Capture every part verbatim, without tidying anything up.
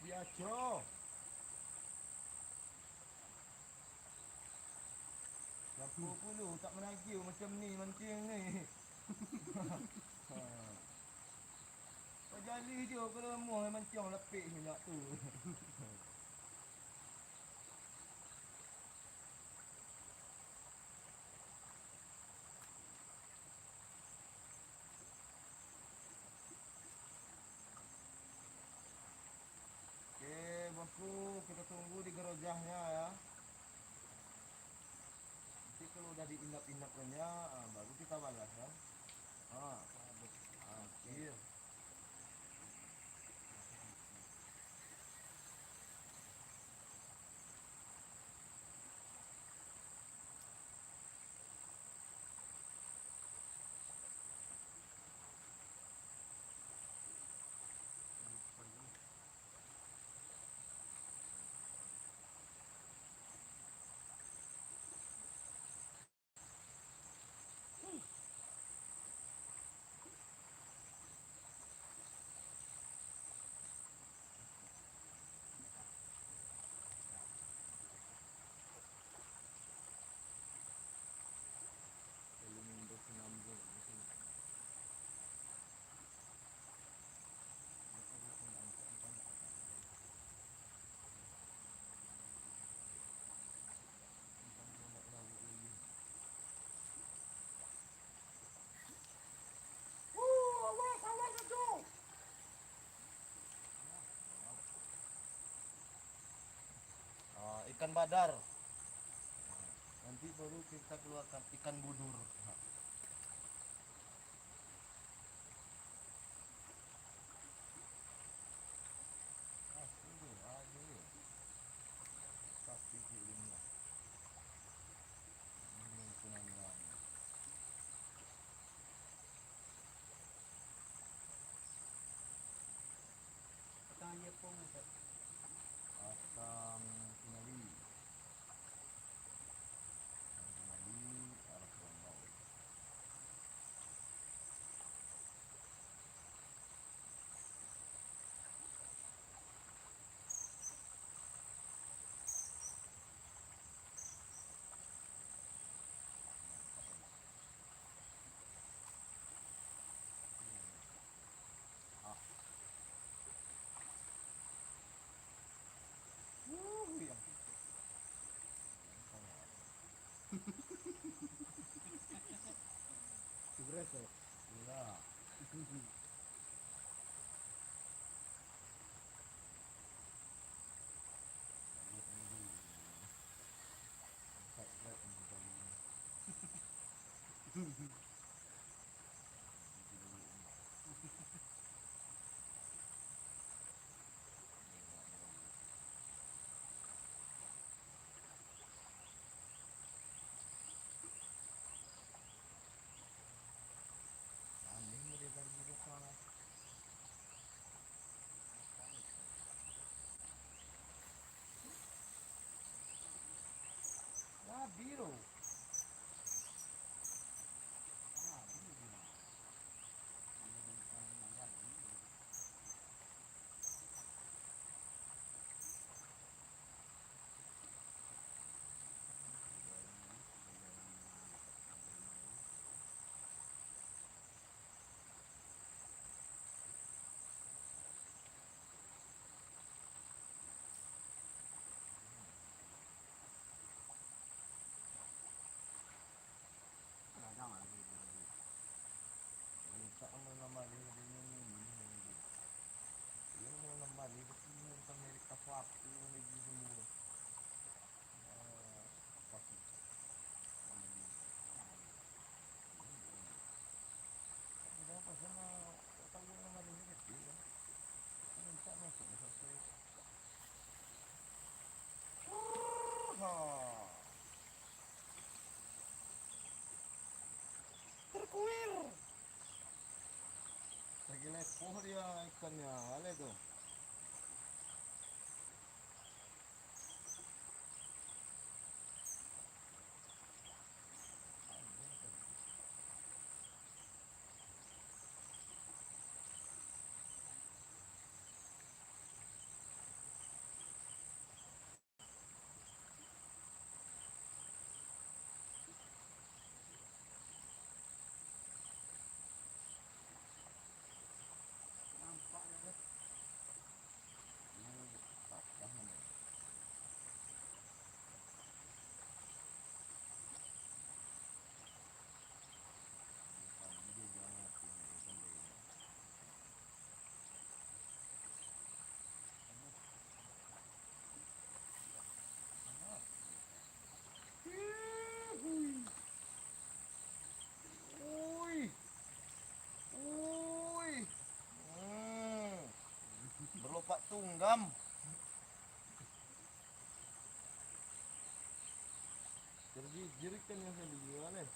Biaso. Siapo pulo tak managih macam ni mancing ni. Pajalih jo kalau amuah mancing lapik minyak tu. Oke, bosku, kita tunggu di gerojahnya ya. Nanti kalau udah diinap-inap banyak, ah, baru kita balas kan. Ah, hampir. Ah, ikan badar. Nanti baru kita keluarkan ikan budur. Ah, sungguh aja ya. Tapi ilmunya. Ini penaniannya. Asam kinali. Asam kinali, arah kelumbau. Sugres, eh? Iya. Lah, biru. Gadang lagi, lagi. Mintak nomor enam bali, lagi ni, ni, ni, ni. Dia nomor enam bali, tapi ni bukan merek apa-apa, lagi semua. Eh, apa sih? Nama dia? Tapi dah apa sama, tak tahu nama dia ni kecil, kan? Mintak masuk, masuk sih. Ha. Terkuir. Lagi lepoh dia ikannya, ale tu. Am. Jadi, jirik kan yang saya dengar, eh.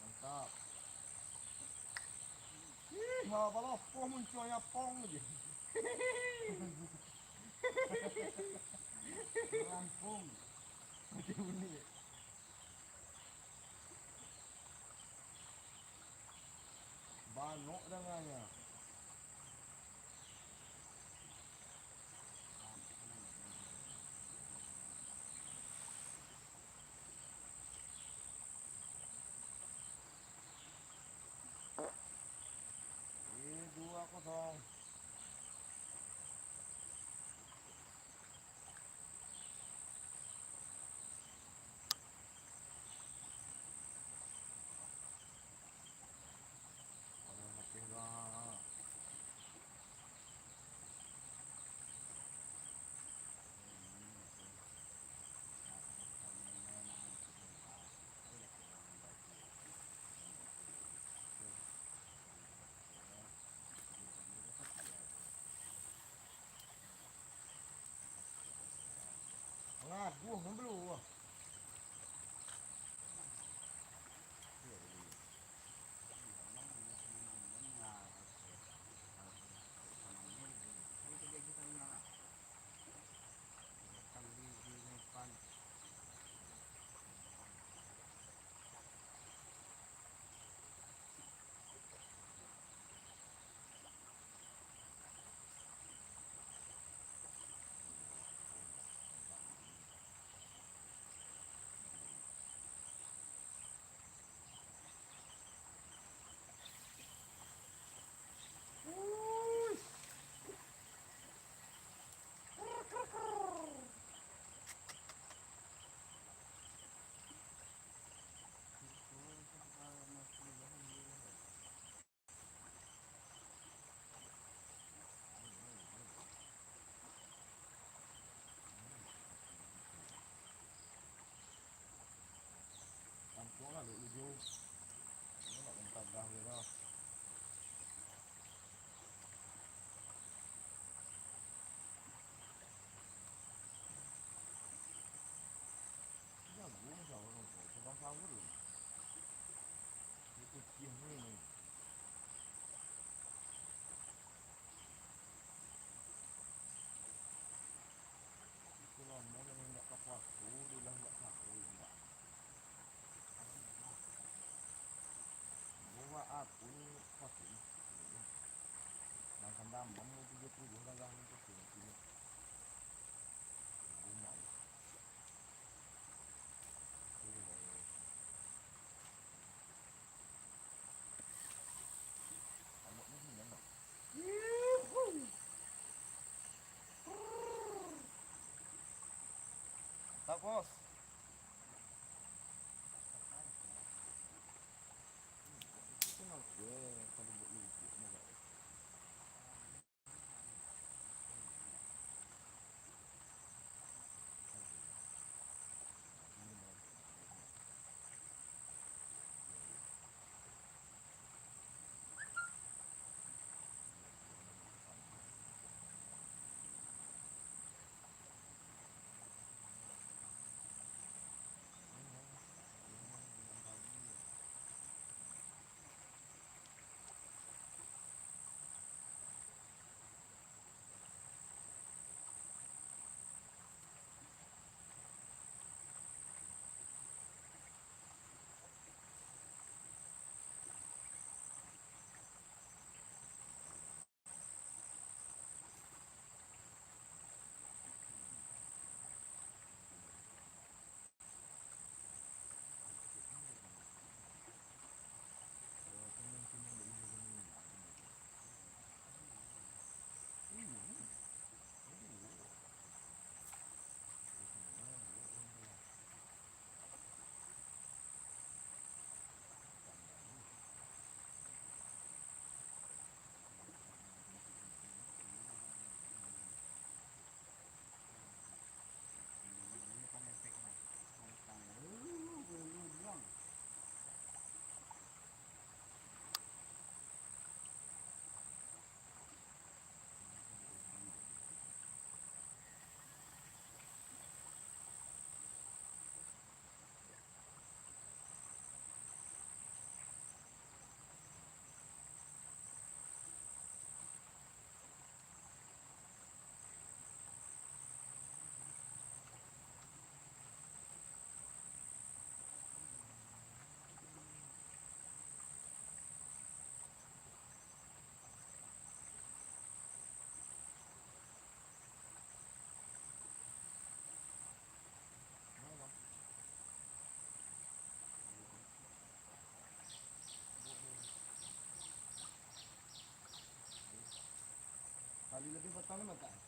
Mantap. Ih, malah balopoh muncuannya pong je. Rampung. Macam bunyi. Banok danganya. Eh, dua kosong. Ngaduah, mambelu, wah. Tampuang lah, Luk Lujo. Ini nak mentagah je dah. Jagung sahur tu, sedang sahur ni. Itu cium ni. Itu lama dah indak ka puaso, dia lah indak sahur, indak. Buat apa ni puaso ni? Nang kandam, kamu tiga puluh dagang ni puaso ni. Rumah ni. Tapos. Mano mantap?